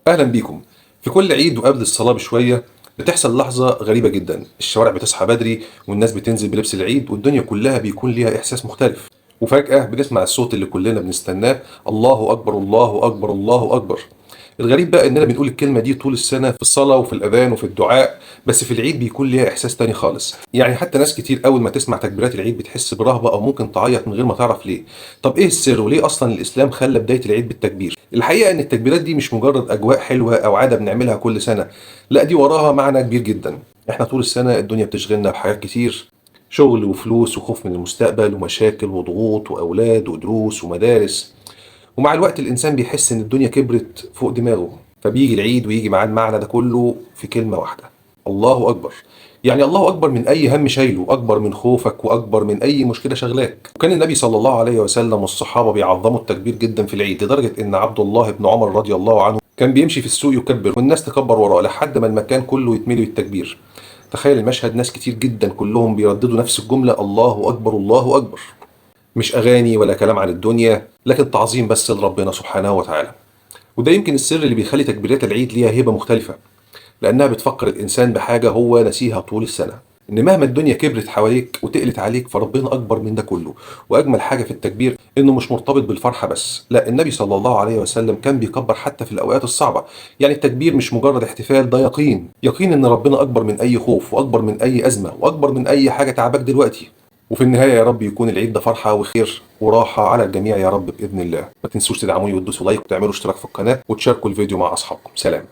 اهلا بيكم. في كل عيد وقبل الصلاة بشوية بتحصل لحظة غريبة جدا، الشوارع بتصحى بدري والناس بتنزل بلبس العيد والدنيا كلها بيكون ليها احساس مختلف. وفجأة بنسمع الصوت اللي كلنا بنستناه: الله اكبر، الله اكبر، الله اكبر. الغريب بقى اننا بنقول الكلمة دي طول السنة في الصلاة وفي الاذان وفي الدعاء، بس في العيد بيكون ليها احساس تاني خالص. يعني حتى ناس كتير اول ما تسمع تكبيرات العيد بتحس برهبة او ممكن تعيط من غير ما تعرف ليه. طب ايه السر؟ وليه اصلا الاسلام خلى بداية العيد بالتكبير؟ الحقيقة ان التكبيرات دي مش مجرد اجواء حلوة او عادة بنعملها كل سنة، لا، دي وراها معنى كبير جدا. احنا طول السنة الدنيا بتشغلنا بحاجات كتير: شغل وفلوس وخوف من المستقبل ومشاكل وضغوط واولاد ودروس ومدارس. ومع الوقت الإنسان بيحس إن الدنيا كبرت فوق دماغه، فبيجي العيد ويجي معاه المعنى ده كله في كلمة واحدة: الله أكبر. يعني الله أكبر من أي هم شايله، أكبر من خوفك، وأكبر من أي مشكلة شغلاك. وكان النبي صلى الله عليه وسلم والصحابة بيعظموا التكبير جدا في العيد، لدرجة إن عبد الله بن عمر رضي الله عنه كان بيمشي في السوق يكبر والناس تكبر وراه لحد ما المكان كله يتملي بالتكبير. تخيل المشهد: ناس كتير جدا كلهم بيرددوا نفس الجملة: الله أكبر، الله أكبر. مش أغاني ولا كلام عن الدنيا، لكن تعظيم بس لربنا سبحانه وتعالى. وده يمكن السر اللي بيخلي تكبيرات العيد ليها هيبة مختلفة، لأنها بتفكر الإنسان بحاجة هو نسيها طول السنة: إن مهما الدنيا كبرت حواليك وتقلت عليك، فربنا أكبر من ده كله. وأجمل حاجة في التكبير إنه مش مرتبط بالفرحة بس، لا، النبي صلى الله عليه وسلم كان بيكبر حتى في الأوقات الصعبة. يعني التكبير مش مجرد احتفال، ده يقين، يقين إن ربنا أكبر من أي خوف، وأكبر من أي أزمة، وأكبر من أي حاجة تعباك دلوقتي. وفي النهاية يا رب يكون العيد ده فرحة وخير وراحة على الجميع يا رب بإذن الله. ما تنسوش تدعموني وتدوسوا لايك وتعملوا اشتراك في القناة وتشاركوا الفيديو مع أصحابكم. سلام.